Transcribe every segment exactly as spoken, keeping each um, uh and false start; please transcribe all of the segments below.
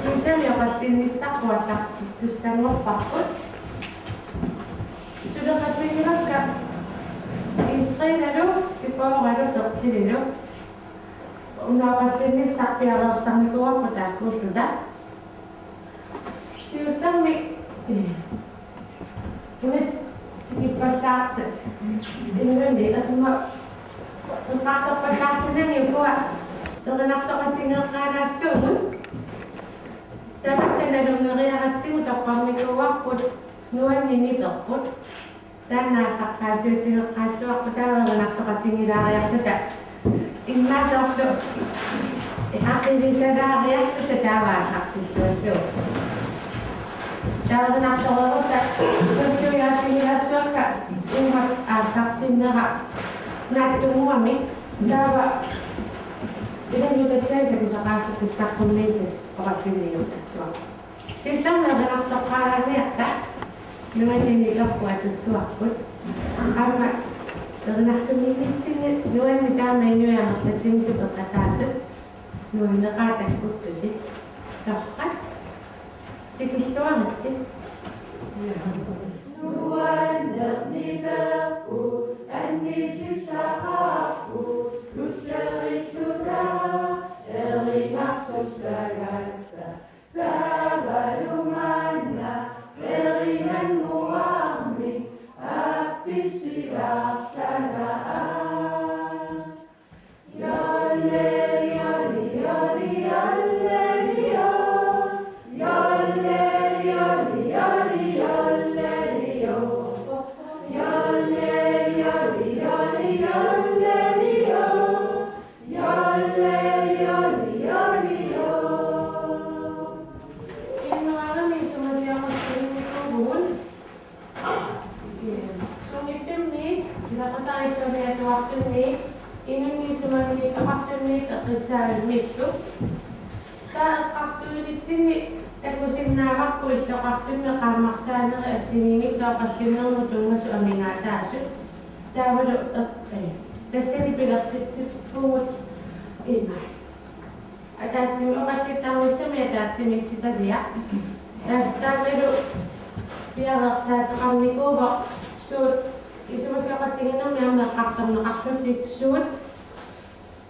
Kiisami oqallinnissarput aallartittussanngorparput. Suleqatigiinnarluta Estradalu, Sipooralu, Bertililu. Una oqallinnissaq piareersarnikuuarput taakkuulluta. Siullermik, eh, una tikippallaartat. Imaluunniit aamma eqqartorpallaartinnagit ukua erinarsoqatigeeqqaalaassuugut. Tamatta nalunngeriaratsigu toqqarnikuuarput nuanninni niperput. Taanna aallaqqaasiutigeqqaassuarput, taava erinarsoqatigilaariarluta immaqa soorlu aqilisalaariarluta taava aallartilluassuuvoq. Taava erinarsoreerutta tussuiaatigilaassuakka uuma aallartinnera naatsunnguamik, taava ilanngutassaat takusaqaasut saqqummiinnarlutik oqallinniartassuaq. Siullermik erinarsoqqaalaarniarta nuanninni niperput atussuarput. Aamma erinarsunnginnitsinni nuanneq taama inuiaqatigiissut peqataasut nuanneqaat takkuttusi. Torrak. Tikilluaritsi. Nuanneq niperput annisissaqarput tutserilluta erinarsussagatta. Taavalu maanna erinannguarmik aappisilaarlanga. Jolli, jolli, jolli, jolli, jolli, jolli, jolli, jolli, jolli, jolli, jolli, jolli, jolli, jolli, jolli, jolli, jolli. Jolli, jolli, jolli, jolli. Innuarami isumasioqatigiinnikuuvugut. Sungiuffimmiit, ilaqutariiffimmiit, atuarfimmiit, inunnik isumannit oqarfimmiit eqqissaavimmillu. Taava eqqartuinitsinni takusinnaavarput illoqarfimmi qaammarsaanerit assigiinngitsut oqallinnermut tunngasut amigaataasut. Taavalu eq-, eh, tassani pilersitsippugut ima. Ataatsimik oqallittarnissamik ataatsimiititaliaq. Taas-, taannalu piareersaateqarnikuuvoq suut isumasioqatigiinnermi aamma eqqartorneqarlutik suut,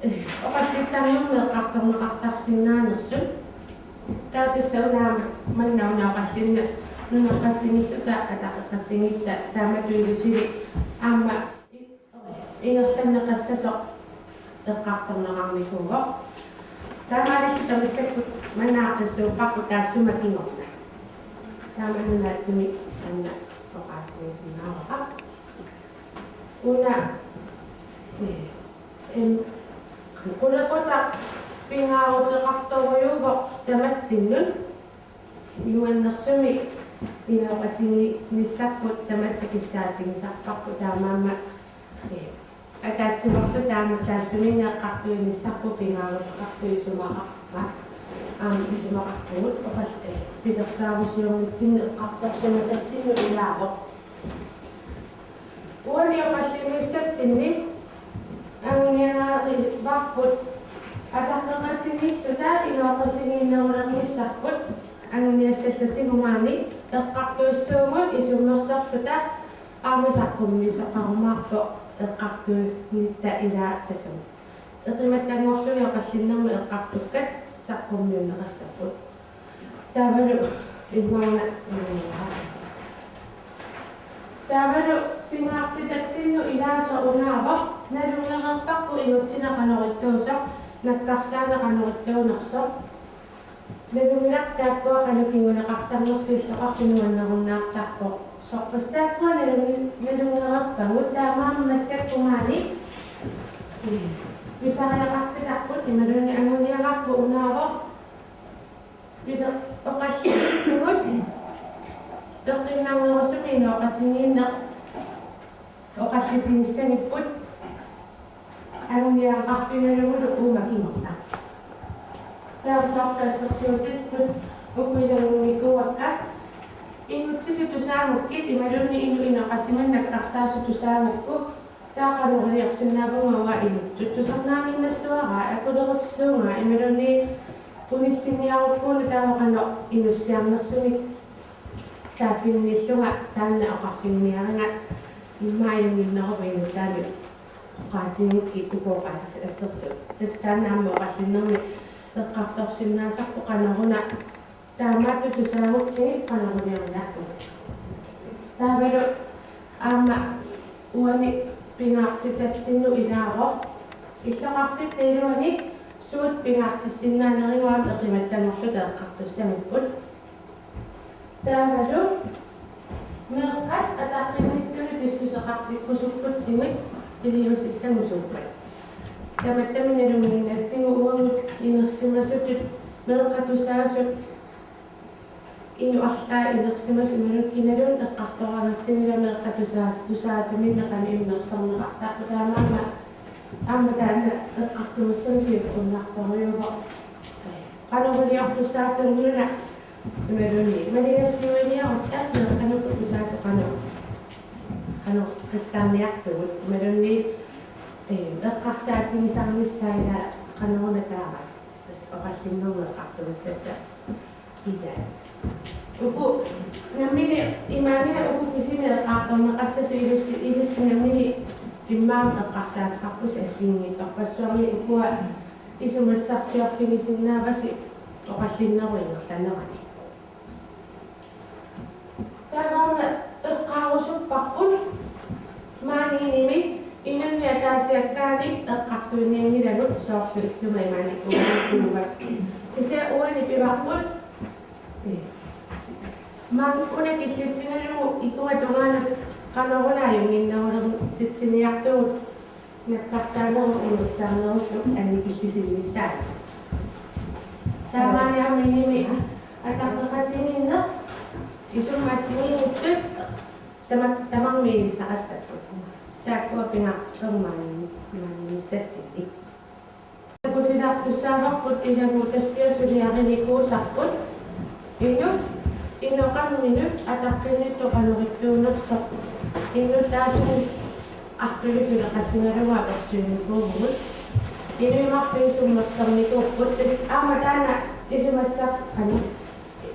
eh, oqallittarnermi eqqartorneqartarsinnaanersut. Taava tassa una aamma manna una oqallinneq nunaqqatigiilluta ataqeqatigiilluta taamatut ilusili aamma ingerlanneqassasoq eqqartorneqarnikuuvoq. Taamaalilluta massakkut manna aaqqissuupparput taassuma kingorna. Taava nunaatsumik manna oqaatigisinnaavarput. Una, eh, em, qulequtaq pingaaruteqartorujuuvoq tamatsinnut. Nuannersumik inooqatigiinnissarput tamatta kissaatigisarparput, taamaammat, eh, ataatsimuullu taama taassuminnga eqqartuinissarput pingaaruteqartoq isumaqarpa-, aamma isumaqarpugut oqallit, eh, pilersaarusiornitsinni eqqartorsimasatsinnut ilaavoq. Uani oqallinnissatsinni anguniagarivarput ataqeqatigiilluta inooqatigiinnerulernissarput anguniassallatigu maani eqqartuissuugut isummersorluta aamma saqqummiisoqarumaarpoq eqqartuinitta ilaa tassami. Eqimattanngorluni oqallinnermi eqqartukkat saqqummiunneqassapput. Taavalu immaqa, taavalu pingaartitatsinnut ilaasoq unaavoq: nalunngereerparput inutsinnut qanoq ittuusoq, nakkarsaaneq qanoq ittuunersoq. Nalunngilarput taakkua qanoq kinguneqartarnersut illoqarfik nuannerunnaartarpoq. Soorlu taakkua nalunng-, nalunngereerpagut, taamaammat massakkut maani pisariaqartitarput imaluunniit anguniagarput unaavoq: pile-, oqallisitsigut peqqinnanngerusumik inooqatigiinneq oqallisigissagipput anguniagaqarfigalugulu uuma kingorna. Taava soorlu assersuutitut uku ilanngunnikuuakka: inutsisut tusaagukkit imaluunniit inuk inooqatigiinneq nakkarsaasut tusaagukku, Taava qanoq iliorsinnaavunga uanga inuttut tusarnaannginnassavara, akulerutissavunga imaluunniit qunitsinniarukkuuna taava qanoq inussiarnersumik saaffiginnillunga taanna oqarfiginiariga immaqa ajunnginneruvoq inuttaanut oqaatigigakkit uku oqaasissat assersut. Tassa taanna aamma oqallinnermi eqqartorsinnaasarpoq qanoruna taamaattut tusaagutsigit qanoq iliorniarpugut. Taavalu aamma uani pingaartitatsinnut ilaavoq. Illoqarfitta iluani suut pingaartissinnaanerivut aamma eqimattanngorluta eqqartussamipput. Taavalu meeqqat ataqqinnittut pissuseqartikkusukkussigit iliuusissagusuuppat. Tamattami nalunnginnatsigu uagut inersimasutut meeqqat tusaasut inuk arlaat inersimasut imaluunniit kinaluunniit eqqartoraangatsigit ila meeqqat tusaas-, tusaasaminnit qanoq immersorneqartarput taamaammat aamma taanna eqqartugassamik piukkunnartorujuuvoq. Qanoq iliortussaassanerlunga imaluunniit maligassiuiniarutta meeqqanukkut tusaasut qanoq, qanoq qittarniartugut imaluunniit, eh, eqqarsaatigisarnissaat ila qanoruna taava tassa oqallinnermi eqqartugassatta. Ila. Uku nammineq imaanngilaq uku kisimik eqqartorneqassasut ilissi, ilissi nammineq immaqa eqqarsaateqarpusi assigiinngitsorpassuarnik ukua isumassarsiorfigisinnaavasi oqallinnerup ingerlanerani. Taava aamma eqqaarusupparput maaniinnimi inunnik ataasiakkaanik eqqartuinianngilagut soorlu issuma imaani uanga. Kisianni uani pivarput, eh, maanna una killiffigalugu ikunga tungaanut qanoruna ajunnginnerulersitsiniartugut nakkarsaanerup inuusarnerullu annikillisinnissaanut. Taamaaliorniarmi ataqqeqatigiinneq isummat assigiinngitsut tama-, tamarmik inissaqassapput. Taakkua pingaartippagut maani-, maaniinnissatsinnit. Takusinnaassavakka ilagut tassa suliarinikuusarput. Inuk inoqamminut ataqqinnittoq qanoq ittuunersoq. Innuttaasut arfineq-suleqatigalugit apersuinikuuvugut. Inuinnarmik isummersornikuupput tassa aamma taanna isumassaq qanoq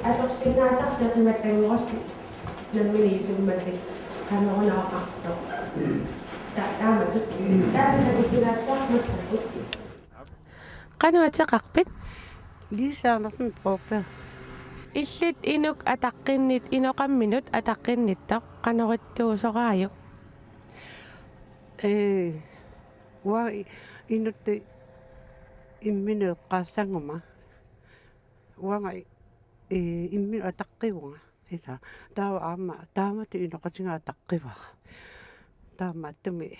atorsinnaasarsi eqimattanngorussi nammineq isummasoq qanoruna oqartoq. Ta-, taamatut. Taanna takusinnaassavakka massakkut. Qanoq ateqarpit? Lise Andersen Broberg. Illit inuk ataqqinnittut, inoqamminut ataqqinnittoq qanoq ittuusoraajuk? Ee, uanga i-, inuttut imminut eqqaassaguma. Uanga i-, ee, imminut ataqqivunga. Ila, taava aamma taamatut inoqatiga ataqqivara. Taamaattumik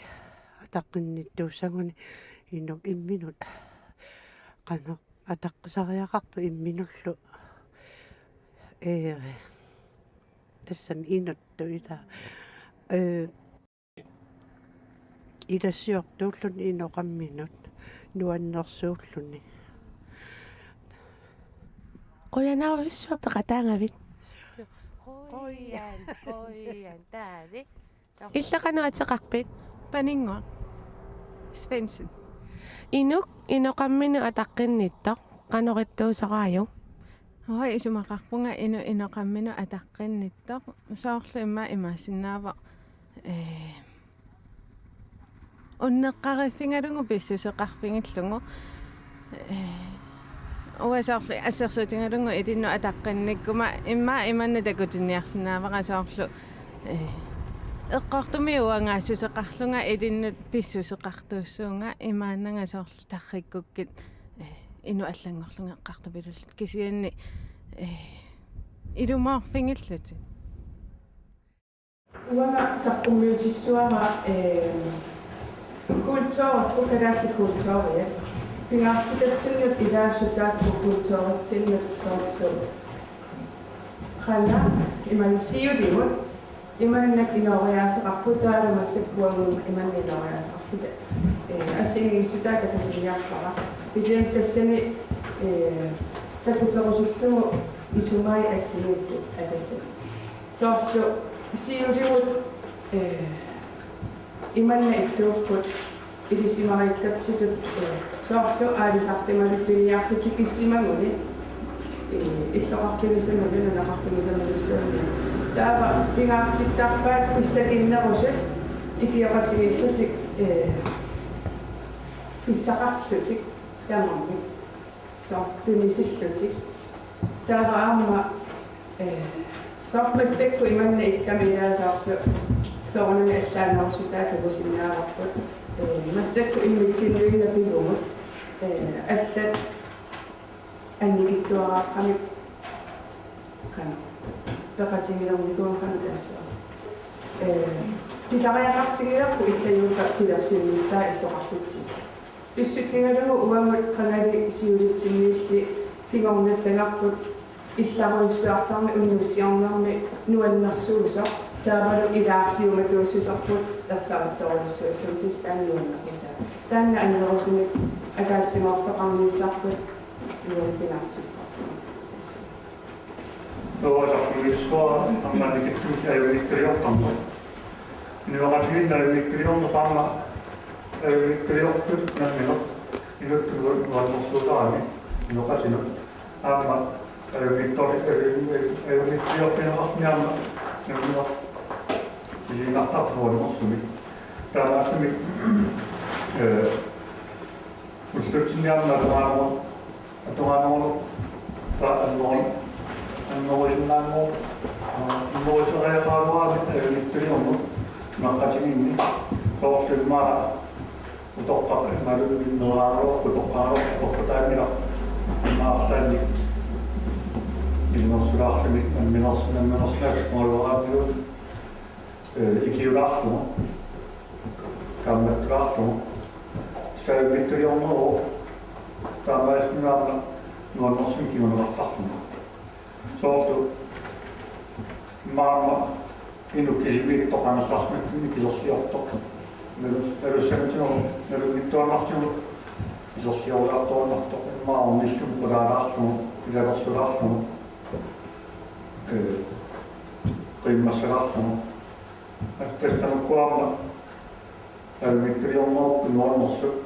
ataqqinnittuussaguni inuk imminut qanoq ataqqisariaqarpoq imminullu. Ee, tassami inuttut ila. Ee, ilassiortuulluni inoqamminut nuannersuulluni. Qujanarujussuaq peqataagavit. Qujan, qujan, taali. Illit qanoq ateqarpit? Paninnguaq Svendsen. Inuk inoqamminut ataqqinnittoq qanoq ittuusoraajuk? Uanga isumaqarpunga inuk inoqamminut ataqqinnittoq. Soorlu immaqa imaassinnaavoq, ee, unneqqariffigalugu pissuseqarfigillugu. Ee, uanga soorlu assersuutigalugu ilinnut ataqqinnikkuma immaqa imanna takutinniarsinnaavara soorlu, ee, eqqortumik uangaassuseqarlunga ilinnut pissuseqartuussuunga imaannanga soorlu tarrikkukkit, ee, inuk allanngorlunga eqqartupilullutik kisianni, ee, ilumoorfigillutik. Uanga saqqummiutissavara, ee, kulturi, kalaallit kulturiat. Pingaartitatsinnut ilaasut taakku kulturitsinnut soorlu. Qanga, imannak siuligut, imannak inooriaaseqarput taavalu massakkut uagut imannak inooriaaseqarpugut. Ee, assigiinngissutaat takusiniarpara. Kisianni tassani, ee, takuterusullugu isumai assigiipput atassat. Soorlu siuligut, ee, Imanna illuupput ilisimariikkatsitut, eh, soorlu aalisartut imaluunniit piniartut tikissimaguni, eh, illoqarfigisamillu nunaqarfigisimallu. Taava pingaartittarpaat pissakinnerusut ikioqatigiillutik, eh, pissaqarlutik tamarmik. Soorlu tunisillutik. Taava aamma, eh, soorlu massakkut imanna ikkami ilaa soorlu soorunami allaannerusutaat takusinnaavarput. Eh, massakkut immitsinnut pigumut. Eh, allat annikitsuaraaqqamik qanoq peqatigilernikuu qanoq taassuma. Eh, pisariaqartigilerput illugiup pilersinnissaa illoqarfitsik. Pissutigalugu uagut qangali siulitsinniilli kingornattagarput illarujussuartarneq unnussiornermi nuannersuusoq taavalu ilaarsiumatuussuserput ersarittorujussuulluni, tassa taanna nuannerpoq. Taanna annerusumik ataatsimoorfeqarnissarput nuannertilaartipparput. Soorlu aamma annikitsunik ajunngikkaliortarneq. Inuiaqatigiinni ajunngikkaliorneq aamma ajunngikkaliortut nammineq inuttut nuannersuutarami inuiaqatigiinnut. Aamma ajunngitsoq, ajunngitsoq, ajunngikkaliorfigineqarfimmi aamma nammineq isiginnaartarpoq nuannersumik. Taamaattumik, eh, ullutsinni aamma atugaanero-, atugaaneruvoq taava anneru-, annerusinnaanngooq, aa, annerusariaqaraluarami ajunngikkaliorneq inuiaqatigiinni. Soorlu immaqa utoqqaq imaluunniit meeraaneruvoq, utoqqaaneruvoq, utoqqaat taanna immaqa arlaannik ilinersulaarluni namminersu-, namminersunaatsuaraatsigut, eh, ikiulaarlugu, kaammattulaarlugu, ajunngikkaliorneruvoq, taamaasilluni aamma nuannersumik kinguneqartarluni. Soorlu immaqa aamma inuk kisimiittoq amerlanermik kiserliortoq. Nalus-, nalussagutsigu, nalunngitsuarartigu kiserliorlaartuarnartoq, immaqa ornilluni qulaalaarlugu, ilalersulaarlugu, eh, qiimmassalaarlugu. Tassa tamakku aamma ajunngikkaliornerupput nuannersut.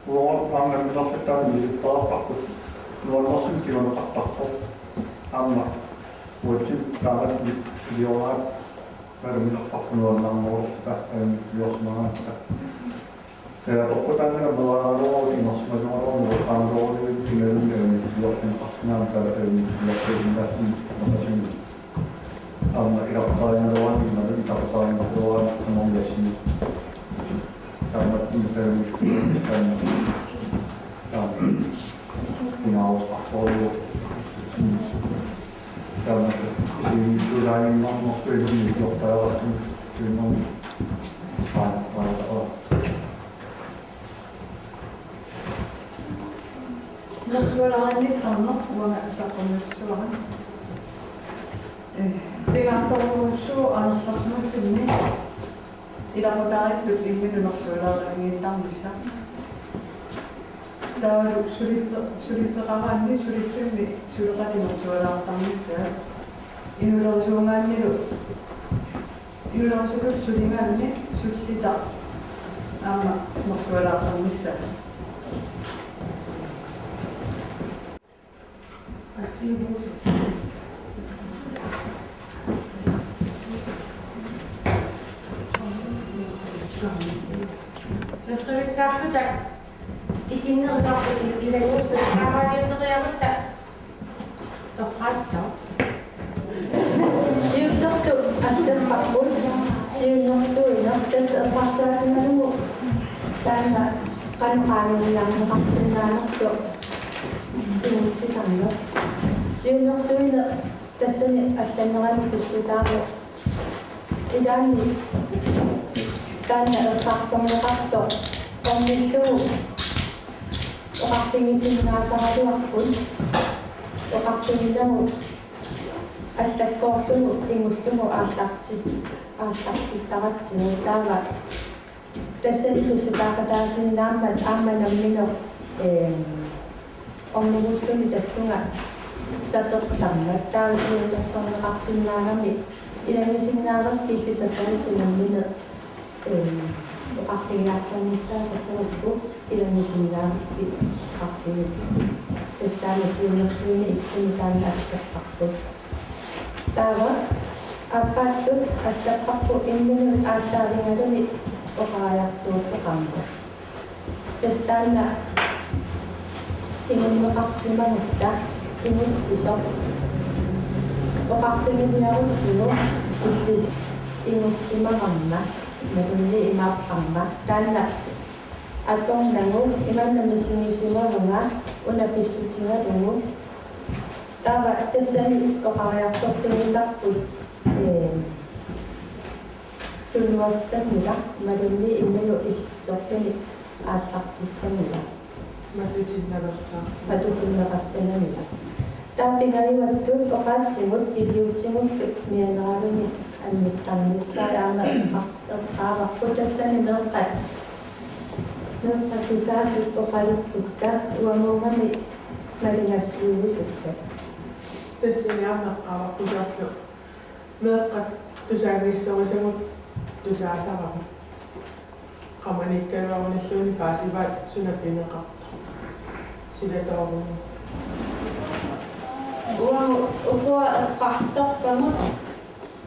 Uagut aamma namminerluta taanna misilittagaqarparput nuannersumik kinguneqartarpoq. Aamma uatsinnut taamatut iliornera aamma nammineerparput nuannaarnerulerluta, ajunngikkaliorsimagaangatta. Taava toqqutaannaq meeraagaluaruit inersimasugaluarlugu utoqqaagaluaruit imaluunniit ajunngikkaliorfigineqarsinnaammat taava ajunngikkaliorfigisinnaalluni inuiaqatigiinnut. Aamma ilaqutariinnaruanni imaluunniit ilaqutariinnaruanni amerliassini. Taamaattumik taanna, taanna, taanna. Pingaarusarpoq. Taamaattumik isiginnaartut ilaanniinnarnersuillu ikiortariaqartut inunnut. Aamma, aamma. Nersualaarniit aamma uanga saqqummiussavara. Eh, pingaartorujussuuvoq amerlanermik ilaqutariittut imminnut nersualaaqatigiittarnissaq. Taavalu sulippe-, suliffeqaraanni suliffimmi suleqatit nersualaartarnissaat. Inulerisuugaannilu Inulerusutut suligaanni sullitaq aamma nersualaartarnissaat. Nersualaartarnissaat. Ikinnerusarput ilagipput saamaaliuteriarutta. Torrassaaq. Siullertut atorparput siunnersuineq, tassa eqqarsaatigalugu taanna qanoq qaangerniarneqarsinnaanersoq inuussutissarneq. Siunnersuineq tassani allannerani pissutaavoq. Ilaanni taanna eqqartorneqartoq ornillugu oqarfigisinnaasaraluarput, oqarfigilagut allakkoorlugu ingullugu aallarti-, aallartittaratsigu, taava tassani pissutaaqataasinnaammat aamma nammineq, eem, orniguulluni tassunga sapertarmat, taava siunnersorneqarsinnaagami ilanngussinnaavarput illit saperigit nammineq, eem, Oqarfigiartornissaat sakkuukku ilannisinnaavippit oqarfigippit. Tassa taanna siunnersuineq ittunik taanna atorparput. Taava aappaattut atorparput imminut aallaavigaluni oqariartuuteqarneq. Tassa taanna inunneqarsimagutta ingutsisoq oqarfiginiarutsigu illit ingussimavarma imaluunniit imaaqqarma. Taanna atornagu imanna misigisimavunga una pissutigalugu. Taava tassani oqariartorfigisarput, ee, tunuassanngilaq imaluunniit imminut illit soorlumi aallartissanngilaq. Matutinneqarsa-, matutinneqassanngilaq. Taava pingajuattut oqaatsigut iliuutigullu mianeraluni annikkarnissaat aamma eqqar-, eqqaavarput tassani meeqqat, meeqqat tusaasut oqalupput uamuugami maligassiuisussat. Tassani aamma eqqaavarput soorlu meeqqat tusaanngissorisigut tusaasarami. Qamaniikkaluarunilluunniit paasivaat suna pineqartoq. Sila toorunga. Uagut ukua eqqartorpagut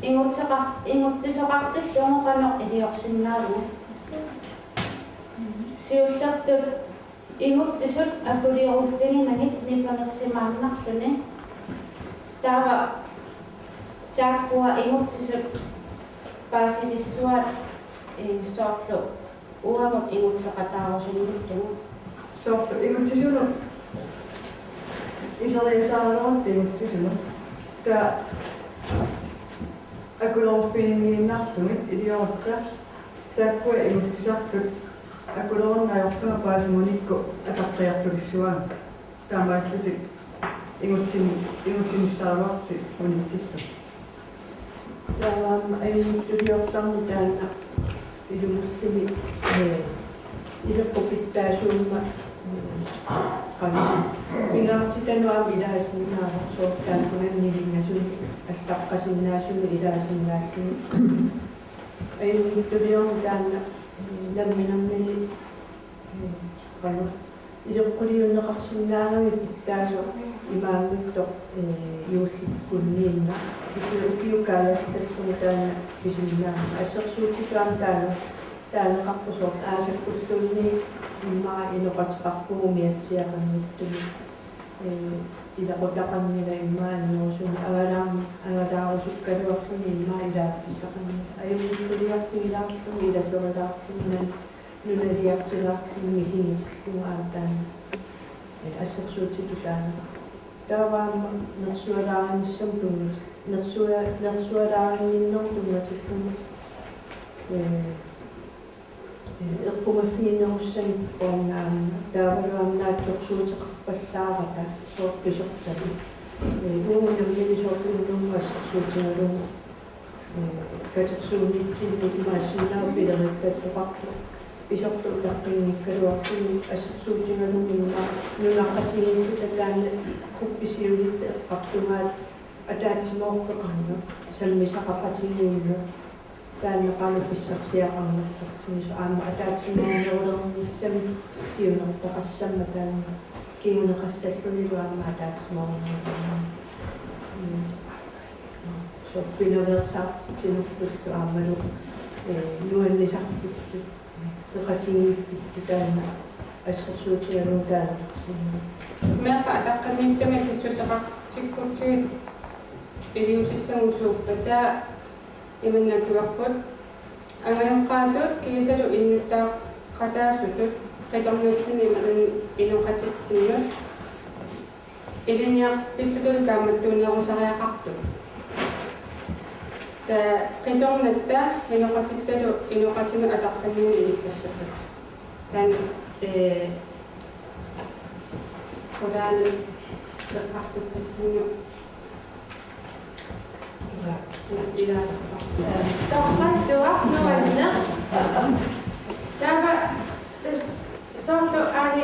ingutseqar-, ingutsisoqartillugu qanoq iliorsinnaavugut. Siullertut ingutsisut akulioruffiginagit nipangersimaannarluni. Taava taakkua ingutsisut paasilissuaat, ee, soorlu uagut ingutseqataarusunngillugu. Soorlu ingutsisunut iseriasaaraluartut ingutsisunut. Taava akulioruffiginnarlugit iliorutta taakkua ingutsisartut akuliorneq ajorpara paasimanikku ataqqiartulissuaat. Taamaallutik ingutsin-, ingutsinissaraluartut unitsillugit. Taava aamma ajunngitsuliortarneq taanna ilumullumi, ee, ileqqut pitsaasuummat, ee, qanoq pingaartitanut aamma ilaasinnaavoq soorlu taakkunani nivinngasunik allaqqasinnaasunik ilaasinnaalluni. Ajunngitsuliorneq taanna, ee, namminermini, ee, qanoq ileqquliunneqarsinnaagami pitsaasoq imaanngitsoq, ee, juullikkunniinnaq. Kisianni ukiut kaajallallugu taanna pisinnaammat. Assersuutitut aamma taanna, taaneqarpoq soorlu aasakkulluunniit immaqa inoqateqarpugut umiatsiaqanngitsumik. Ee, ilaqutaqanngilaq immaqa annerusumik angalaarn-, angalaarusukkaluarluni immaqa ilaaffissaqanngilaq. Ajunngitsuliorfigilaarluni ilaserilaarluni nunaliartilaarluni misigitillugu aamma taanna, ee, assersuutitut taaneqarpoq. Taava aamma nersualaarinissamut tunngatil-, nersua-, nersualaarinnginnerup tunngatillugu, ee, ee, eqqumaffiginerussagipput ornaamma taavalu aamma naatsorsuuteqarpallaarata soorlu pisortalik. Ee, uagut nammineq soorlu unnuk assersuutigalugu, ee, katersuunnitsinni imaassinnaavoq pilereerpattoqarpoq. Pisortaq utaqqinngikkaluarluni assersuutigalugu immaqa nunaqqatigiittut taanna kuppisiulitta eqqartugaat ataatsimoorfeqarneq sammisaqaqatigiinneq. Taanna qanoq pissarsiaqarnersortigisoq aamma ataatsimoornerulernissamik siunertaqassammat taanna kinguneqassallunilu aamma ataatsimoornerulernissamik. Mm. Soorlu pinaveersaartitsinerpullu aammalu, ee, nuannisarpullu, peqatigiippullu taanna assersuutigalugu taaneqarsinnaavoq. Meeqqat ataqqinniittumik pissuseqartikkutsigit iliuusissagut suuppata? Imannak ivarput: angajoqqaatut kiisalu innuttaaqataasutut qitornatsinni imaluunniit inoqatitsinnut ilinniartitsillutalu kaammattuunerusariaqartut. Taava qitornatta inoqatittalu inoqatinut ataqqinninni ilikkassappassuit. Taanna, ee, qulaani eqqartukkatsinni Torrassuaq nuanneq. Taava tassa soorlu aali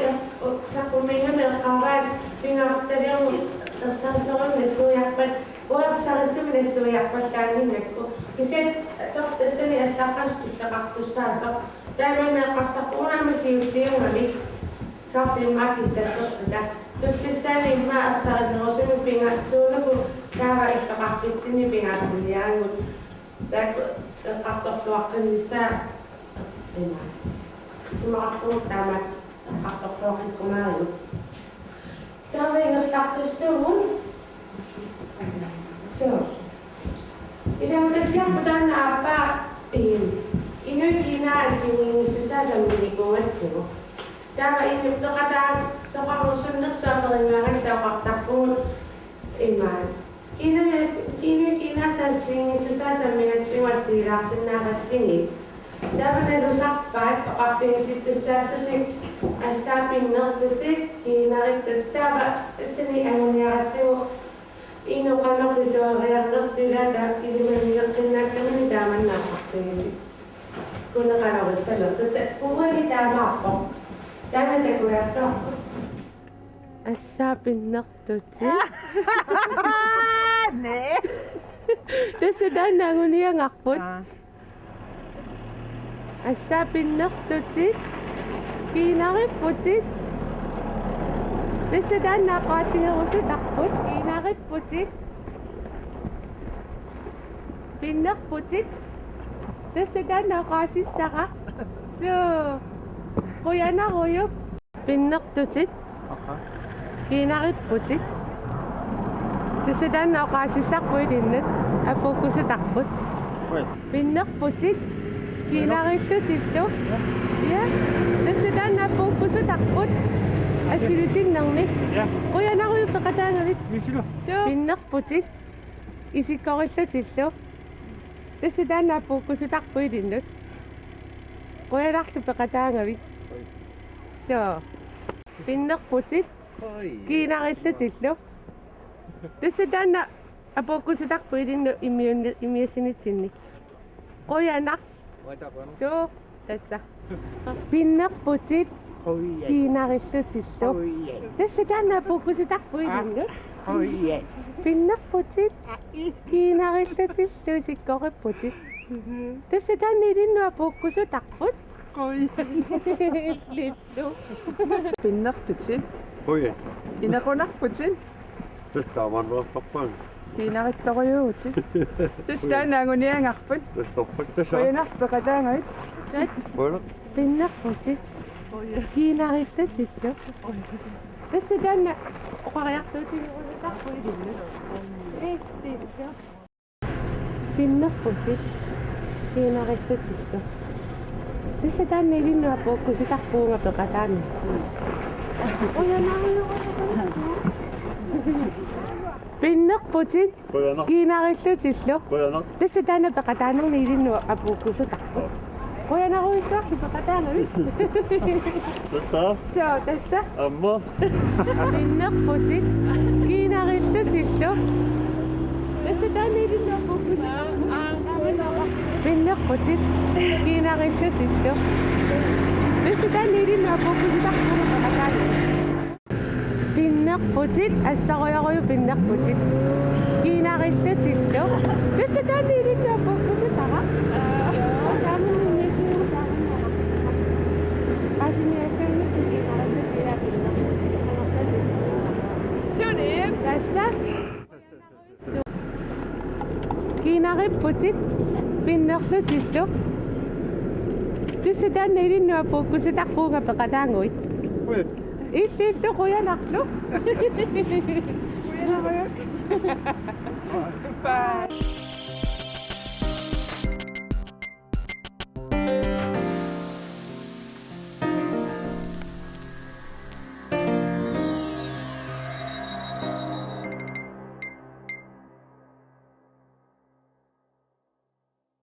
saqqummiinnarmik eqqaavaat pingaartitaliorneq ersarisorujussuarpat, uanga ersarissumik nassuiarpallaannginnakku. Kisianni soorlu tassani allaqqasut Eqqartussaasoq. Taamaammat eqqarsarpunga aamma siulliullugit. Saartut immaqa kissasserpata. Tullissaani immaqa ersarinnerusumik pingaartuunuku taava illoqarfitsinni pingaartinniaraanni. Taakku eqqartorluaqqinnissaa immaqa. Isumaqarpunga taama eqqartorluaqqikkumaarigut. Taava ingerlaqqissaagut. Suu. Ilaasortaasiarput taanna aappaa, ee, inuit kiinaat assigiinngissutaat samminikuugatsigu. Taava inuit peqataasoqarnersunnersuaq perinngaangattoqartarpugut imaat. Kiinaat, inuit kiinaat assigiinngissutaat sammigatsigu assigilaarsinnaagatsigit. Taava nalusarpaat oqarfigisittussaallutik assaat pinnertutit, kiinarittutit, taava tassani anguniaratsigu inuk qanoq pisuariarnersoq ilaa taava ilimagineqqinnaakkami taamanna oqarfigisut. Kuneqalorissanersoq ta-, uani taamaappoq. Taanna takuaassavarput. Assaat pinnertutit. Naa. Tassa taanna anguniagarput. Aa. Assaat pinnertutit. Kiinaripputit. Tassa taanna oqaatigerusutarput. Kiinaripputit. Pinnerputit. Tassa taanna oqaasissara. Suu. Qujanarujuk. Pinnertutit. Aha. Kiinaripputit. Tassa taanna oqaasissarput ilinnut. Apuukkusutarput. Oi. Pinnerputit. Kiinarillutillu. Ja. Ja. Tassa taanna apuukkusutarput. Assilitinnerni. Ja. Qujanarujuk peqataagavit. Misilu. Suu. Pinnerputit. Isikkorillutillu. Tassa taanna apuukkusutarput ilinnut. Qujanarlu peqataagavit. Suu. Pinnerputit. Oi. Kiinarillutillu. Tassa taanna apuukkusutarput ilinnut immiunni-, immiussinitsinni. Qujanaq. Suu, tassa. Pinnerputit. Oi. Kiinarillutillu. Oi. Tassa taanna apuukkusutarput ilinnut. Oi. Pinnerputit. Ai. Kiinarillutillu isikkoripputit. Mhm. Tassa taanna ilinnut apuukkusutarput. Oi. Lillu. Pinnertutit. Oi. Inequnarputit. Tassa taamaannerusarpara. Kiinarittorujuuvutit. Tassa taanna anguniagarput. Tassa torrak tassa. Qujanaq peqataagavit. Qujanaq. Pinnerputit. Kiinarillutillu. Tassa taanna oqariartuutigerusutarput ilinnut. Pinnerputit. Kiinarillutillu. Tassa taanna ilinnut apuukkusutarput uunga peqataani. Pinnerputit. Qujanaq. Kiinarillutillu. Qujanaq. Tassa taanna peqataanerni ilinnut apuukkusutarput. Qujanarujussuarlu peqataagavit. Tassa. Suu, tassa. Aamma. Pinnerputit. Kiinarillutillu. Tassa taanna ilinnut apuukkusutarput. Pinnerputit. Kiinarillutillu. Tassa taanna ilinnut apuukkusutarput. Pinnerputit, assorujorujuk pinnerputit. Kiinarillutillu. Tassa taanna ilinnut apuukkutara. Taamani immiussineq taamani. Asimiassaannik kiinarillutillu pinnerputit. Sunim. Tassa. Kiinaripputit, pinnerlutillu. Tassa taanna ilinnut apuukkusutarput uunga peqataaguit. Ui. Illillu qujanarlu. Qujanarlu. Bye.